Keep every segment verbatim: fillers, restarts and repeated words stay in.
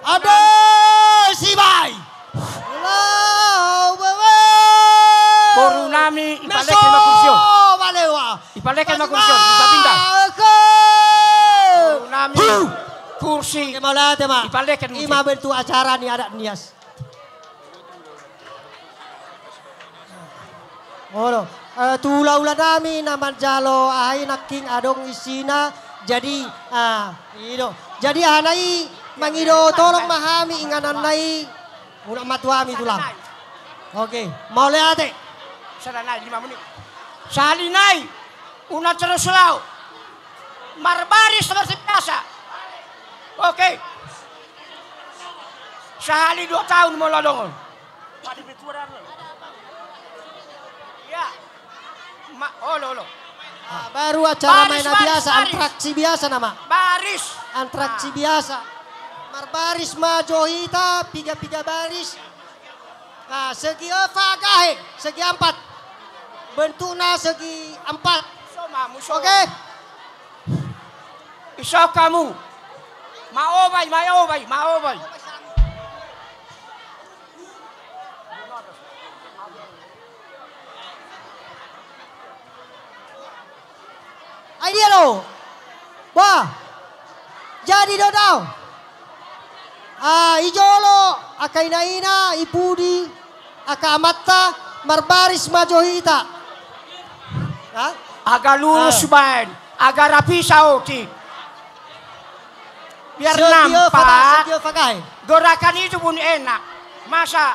Ade, sibai. Allahu Akbar. Boru nami, ipaleke ma kursi on. Ipaleke ma kursi on, bisa pindah. Boru nami, kursi. Oke, mauliate ma. Ipaleke ma kursi. Ima bentuk acara ni adat Nias. Olo, eh, tu hulahula nami na manjalo aha i nangkin adong isina, jadi, ah, i do. Jadi aha na i mangido tolong ma hami inganan na i, unang matu hami tulang. Oke, mauliate. Sahali nai, unang terus laho. Marbaris seperti biasa. Oke. Sahali dua taon molo adong on. Iya. Ma, olo, olo. Ah, baru acara main na biasa, antraksi biasa nama. Baris. Antraksi biasa. Marbaris ma jo hita, piga-piga baris. Nah, segi, eh, fagahe, segi ampat. Bentukna segi ampat. Oke. Iso hamu. Maobai, maobai, maobai. Ai dia do. Bah. Jadi do dao. Ah, i jolo, angka ina-ina, i pudi, angka amanta, marbaris ma jo hita. Hah? Aga lurus baen, aga rapi saotik. Biar nampak. Gorakan itu pun enak. Masa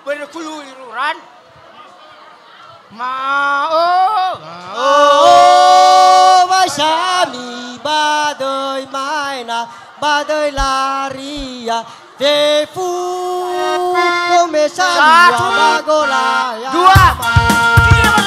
berkelu iruran? Mao, mao, masa mi badoi maena, badoi laria, fefu, komesa. Satu, dua, tiga.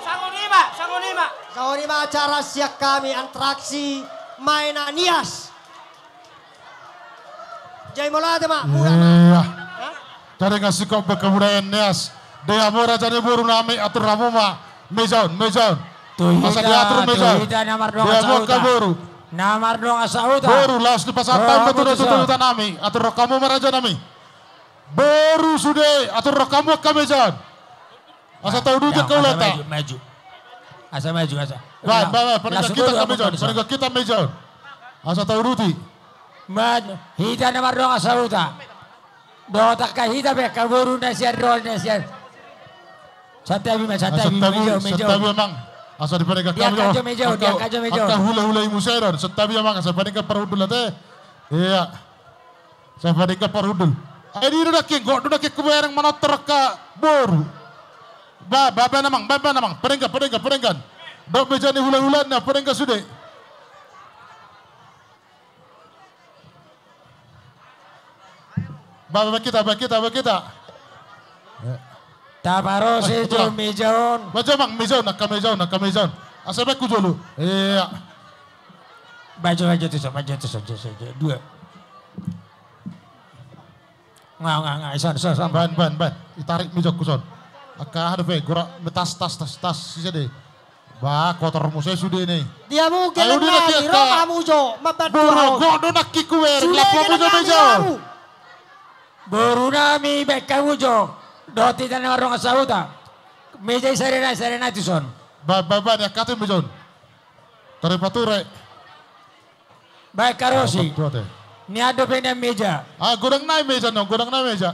Songon i ma, songon i ma. Songon i ma acara sian hami Antraksi Maena Nias. Jadi mauliate ma, mura ma. Iya. Hah? Jadi nga singkop be kebudayaan Nias. Di hamu raja ni boru nami, atur hamu ma meja on, meja on. Asa diatur meja on. Di hamu angka boru. Na mardongan sahuta. Boru, laos dipasahat hami ma tu tutu huta nami, atur roha hamu ma raja nami. Boru sude, atur roha hamu angka meja on. Asa tauduti angka ulaonta. Maju, maju. Asa maju, asa. Baen, baen, baen, paninggangkon hita ma meja on, paninggangkon hita ma meja on. Asa tauduti. Maju, hita na mardongan sahuta. Dohot angka hita pe, angka boru na sian, ro na sian. Santabi ma, santabi, santabi, meja on, meja on. Santabi amang. Asa dipaninggangkon hami jo, meja on, angka, angka hula-hula i muse do on. Santabi amang, asa paninggangkon parhundul ate. Ia. Asa paninggangkon parhundul. Ai dia do nangkin, gok do nangkin hubereng manortor angka boru. Ba, ba, baen amang, baen, baen amang. Paninggangkon, paninggangkon, paninggangkon. Dohot meja ni hula-hulana, paninggangkon sude. Ba, ba, baen hita, baen hita, baen hita. Taparose jo meja on. Baen jo amang, meja on, angka meja on, angka meja on. Asa baen tu jolo. Ia. Baen jo, baen jo tuson, baen jo tuson, jo, jo, jo, dua. Nga, nga, nga, ison, ison, ison. Baen, baen, baen. Ditarik meja on tuson. Angka aha dope, gora, tas, tas, tas, tas, sisa de. Ba, kotor muse sude ne. Dia mungkin nangkin ro hamu jo, mambantu au. Gok do nangkin hubereng, lapo hamu jo meja on. Boru nami, baen hamu jo. Dohot hita na mardongan sahuta. Meja i sada nai, sada nai tuson. Ba, ba, ba, ni angka tu meja on. Tore pature. Baen karosi. Nian dope nian meja. Ah, godang nai meja on, godang nai meja.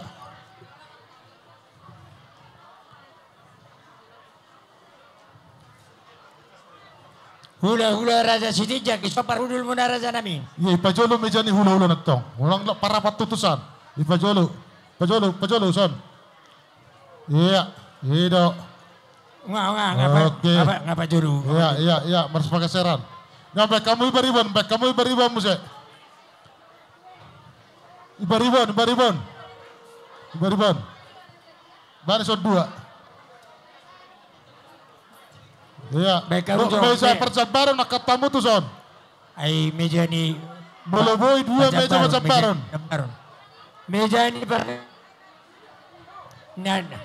Hula-hula Raja Sitinjak, ison parhundulmuna raja nami. Ia, ipajolo meja ni hula-hula na tong. Unang parapat tutusan. Ipajolo. Pajolo, pajolo son. Ia, i do. Nga, nga, nga, oke. Nga, nga, nga pajolo. Ia, ia, ia, marsipageseran. Nga, baen hamu Ibar-ibar on, baen hamu Ibar-ibar on muse. Ibar-ibar on, Ibar-ibar on. Ibar-ibar on. Baen ison dua. Ia. Baen hamu jo, meja parjambaron, angkat hamu tuson. Ai meja ni. Molo boi dua meja parjambaron. Meja ni par-, na, na.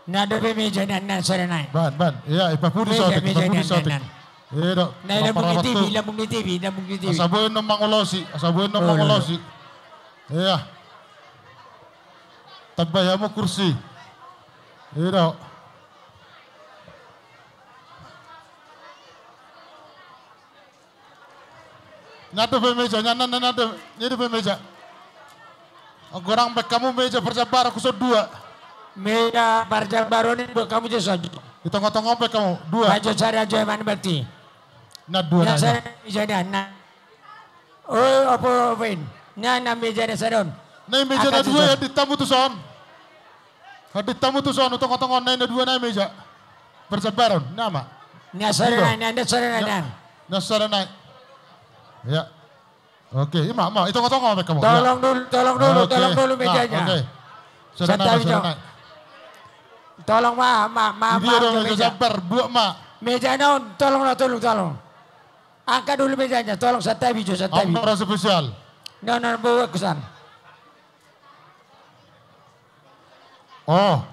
Na dope meja na, na sada nai. Baen, baen. Ia, ipapudi saotik, ipapudi saotik. Ia do. Na, lambung ni T V, lambung ni T V, lambung ni T V. Asa boi annon mangulosi, asa boi annon mangulosi. Ia. Tambai hamu kursi. Ia do. Nian dope meja, nian, nian, nian, nian dope, nian dope meja. Godang baen hamu meja parjambaron tuson dua. Meja parjambaron i baen hamu jo son. Di tonga-tonga baen hamu dua. Baen jo sada jo, emang berarti. Nian dua, nian, nian, sada meja nian, nian. Oh, opo, opo in. Nian, nian meja na sada on. Nian meja na dua i, andit hamu tuson. Andit hamu tuson, tu tonga-tonga on, nian na dua nai meja. Parjambaron, nian ma. Nian sada nai, nian sada nai, nian. Nian sada nai. Ia. Oke, ima, ima, di tonga-tonga ma baen hamu. Tolong dulu, tolong dulu, tolong dulu mejanya. Oke. Sada nai, sada nai. Tolong ma, ma, ma, ma, meja. Jambar, buat ma. Meja na on, tolong, tolong, tolong. Angkat dulu mejanya, tolong, santabi jo, santabi. Ambar spesial. No, no, bawa ke sana. Oh,